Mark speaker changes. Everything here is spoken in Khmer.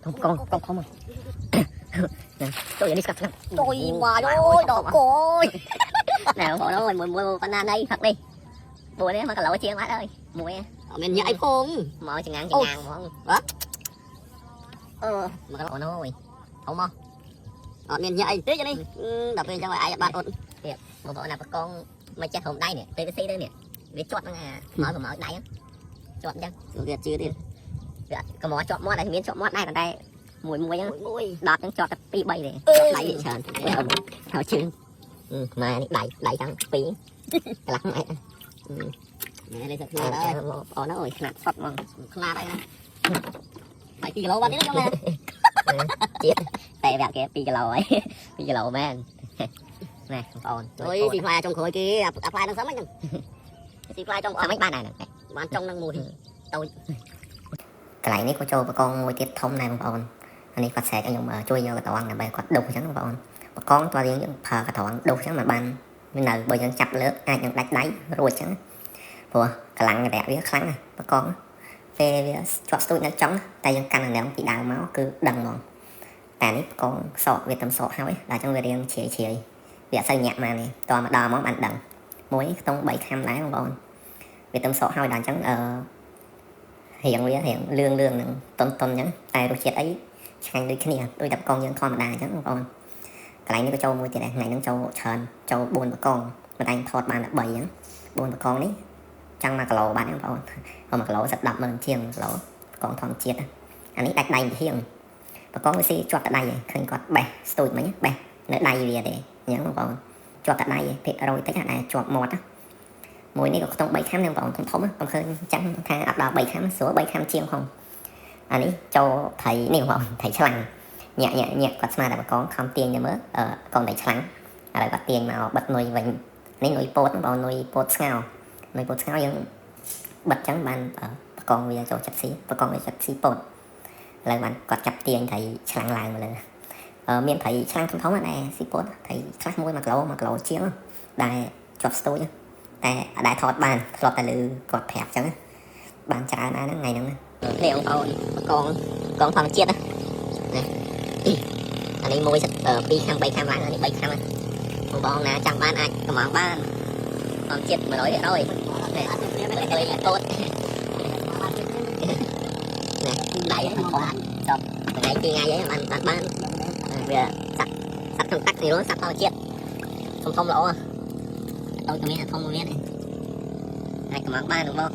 Speaker 1: កងកងខំណាចូលនេះស្កាត់ស្កាត់
Speaker 2: ជួយមកអូយដល់កយ
Speaker 1: ណែបងប្អូនអើយមួយមួយប៉ុណ្ណាណៃផឹកនេះពួកនេះ1គីឡូជាងបាត់ហើយមួយ
Speaker 2: អត់មានញាក់អីផង
Speaker 1: មកចងាងចងាងហ្មង
Speaker 2: អឺ
Speaker 1: 1គីឡូអូនអើយធំមក
Speaker 2: អត់មានញាក់អីទេនេះដល់ពេលអញ្ចឹងឲ្យឯងបាត់អត់
Speaker 1: បងប្អូនណាបកងមកចេះហុំដៃនេះពេលវាស៊ីទៅនេះវាជាប់ហ្នឹងអាមកប្រម៉ោដៃជាប់អញ្ចឹង
Speaker 2: វាជឿទៀត
Speaker 1: វាកម្រជាប់មាត់តែមានជាប់មាត់ដែរប៉ុន្តែមួយមួយហ្នឹង
Speaker 2: មួយ
Speaker 1: 10ហ្នឹងជាប់តែ2 3ទេដៃវាច្រើនហើយជើងម៉ែនេះដៃដៃទាំងពីរកន្លះម៉ែ
Speaker 2: នេះលេខ
Speaker 1: អូ
Speaker 2: ខ្នាតហើយ
Speaker 1: បងប្អូនអើយខ្នាតសុតហ្មង
Speaker 2: ខ្នាតហើយណាបាយ2គីឡូបាត់នេះខ្ញុំណា
Speaker 1: ជាតិតែប្រាប់គេ2គីឡូហើយ2គីឡូមែនណែបងប្អូន
Speaker 2: អុយស៊ីផ្លែចុងក្រោយគេអាផ្លែហ្នឹងសិនហ្នឹងស៊ីផ្លែចុង
Speaker 1: អត់មិនបានដែរហ្នឹង
Speaker 2: បានចុងហ្នឹងមួយក
Speaker 1: ន្លែងនេះក៏ចូលបកងមួយទៀតធំដែរបងប្អូនអានេះគាត់ស្រែកឲ្យខ្ញុំជួយយកកត្រងដើម្បីគាត់ដុសអញ្ចឹងបងប្អូនបកងតើយើងប្រើកត្រងដុសអញ្ចឹងមិនបាននៅបើយើងចាប់លើកអាចនឹងដាច់ដៃរួចអញ្ចឹងព្រោះកម្លាំងរយៈវាខ្លាំងណាស់បកងពេលវាជាប់ស្ទូចនៅចុងតែយើងកាន់អានេះពីដើមមកគឺដឹងហ្មងតែនេះបកងសក់វាតំសក់ហើយដល់អញ្ចឹងវារៀងជ្រាយជ្រាយវាអត់សូវញាក់មកនេះតមកដល់ហ្មងបានដឹងមួយខ្ទង់3ខាំដែរបងប្អូនវាតំសក់ហើយដល់អញ្ចឹងអឺ រៀងវារៀងលឿងលឿងហ្នឹងតុនតុនអញ្ចឹងតែរសជាតិអីឆ្ងាញ់ដូចគ្នាដូចតែបកងយើងធម្មតាអញ្ចឹងបងប្អូនកន្លែងនេះក៏ចូលមួយទៀតដែរថ្ងៃហ្នឹងចូលច្រើនចូល4បកងមិនតែថតបានតែ3អញ្ចឹង4បកងនេះចង់1គីឡូបានទេបងប្អូន1គីឡូសិត10ម៉ឺនជាងគីឡូបកងធម្មជាតិអានេះដាច់ដៃវិហៀងបកងវាស៊ីជាប់តែដៃឯងឃើញគាត់បេះស្ទូចមិញបេះនៅដៃវាទេអញ្ចឹងបងប្អូនជាប់តែដៃឯងភាគរយតិចដែរជាប់មាត់ណាមួយនេះក៏ខ្ទង់3ខាំដែរបងប្អូនធំធំខ្ញុំឃើញចាំថាអត់ដល់3ខាំស្រួល3ខាំជាងផងអានេះចូលថៃនេះបងប្អូនថៃឆ្លាំងញាក់ញាក់ញាក់គាត់ស្មានតែបកងខំទាញទៅមើលអឺកងថៃឆ្លាំងឥឡូវគាត់ទាញមកបិទនុយវិញនេះនុយពោតបងប្អូននុយពោតស្ងោនុយពោតស្ងោយើងបិទចឹងបានបកងវាចូលចិត្តស៊ីបកងវាចិត្តស៊ីពោតឥឡូវបានគាត់ចាប់ទាញថៃឆ្លាំងឡើងមកលើមានថៃឆ្លាំងធំធំដែរស៊ីពោតថៃខ្លះមួយ1គីឡូ1គីឡូជាងដែរជាប់ស្ទូចតែអត់ដែរថតបានធ្លាប់តែលើគាត់ប្រាប់ចឹងបានច្រើនដែរហ្នឹងថ្ងៃហ្នឹងនេះបងប្អូនបកងកងធម្មជាតិណានេះអានេះមួយ2ខាំ3ខាំឡើងអានេះ3ខាំបងប្អូនណាចង់បានអាចកំងបានធម្មជាតិ100%នេះអើយពោតនេះដៃបងចប់ថ្ងៃពីរថ្ងៃអីបានបានបានវាសัตว์សัตว์ក្នុងទឹកនេះសัตว์ធម្មជាតិធំធំល្អតូចក៏មានធំក៏មានអាចកំងបានបង